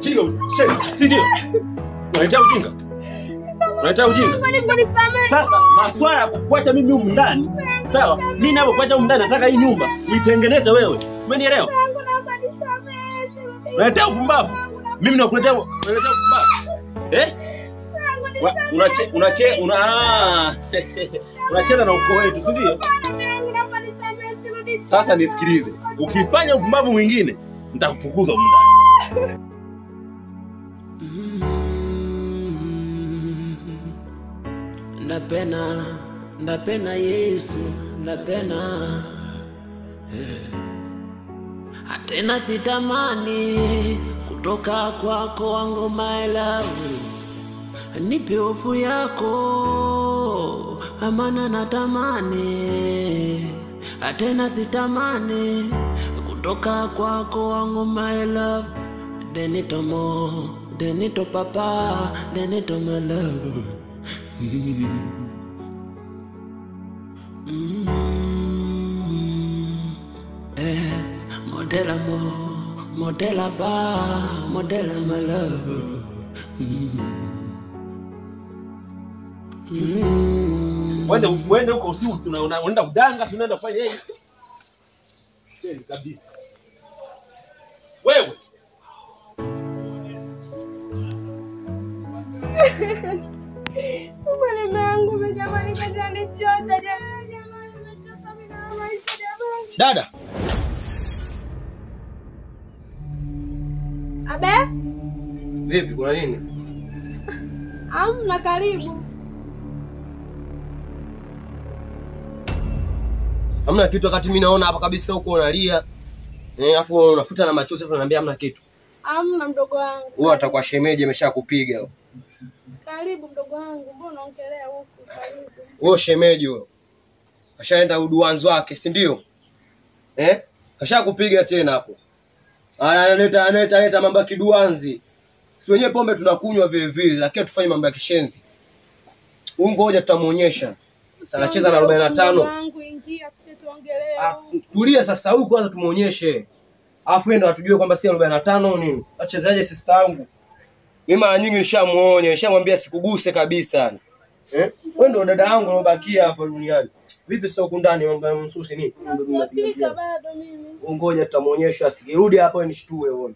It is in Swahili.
Ujinga, si ndio? Unaletea ujinga? Unaletea ujinga? Sasa maswala ya kukuacha mimi humu ndani, sawa? Mimi ninapokuacha humu ndani nataka hii nyumba uitengeneze wewe. Umenielewa? Unaletea upumbavu. Mimi nakuletea unaletea upumbavu. Eh? Unacheza na ukoo wetu, si ndio? Sasa nisikilize. Ukifanya upumbavu mwingine nitakufukuza humu ndani. Ndapena, ndapena Yesu, ndapena. Atena sitamani kutoka kwako wangu my love. Nipe hofu yako, amana natamani. Atena sitamani kutoka kwako wangu my love. Denito mo, denito papa, denito my love. Modela mo, modela ba, modela my love. Wende huko usiku unaenda kudanga, unaenda kufanya nini? Kweli kabisa. Wewe. Mwalimu wangu jamani kanichocha jamani nimechoka mimi na maisha jamani. Dada. Abe? Vipi kuna nini? Amna, karibu. Hamna kitu wakati mimi naona hapa kabisa huko unalia. Afu unafuta na machozi afu unaniambia hamna kitu. Hamna mdogo wangu. Wewe atakuwa shemeji ameshakupiga. Karibu mdogo wangu, mbona unaongelea huku? Karibu. Wewe shemeji wewe. Kashaenda uduanzi wake, si ndio? Kashakupiga tena hapo. Analeta mambo ya kiduanzi. Si wenyewe pombe tunakunywa vile vile, lakini tufanye mambo ya kishenzi. Huyu ngoja tutamuonyesha. Sasa anacheza na 45. Wangu ingia tuongelee. Tulia sasa huyu kwanza tumuonyeshe. Alafu yeye ndo atujue kwamba si 45 nini. Achezaje sister yangu? Mimi mara nyingi nishamuonya, nishamwambia sikuguse kabisa. Wewe ndio dada yangu ulobakia hapa duniani. Vipi sasa huku ndani mambo ya msusi nini? Napika bado mimi. Ngoja tutamuonyesha asikirudi hapo nishtue uone.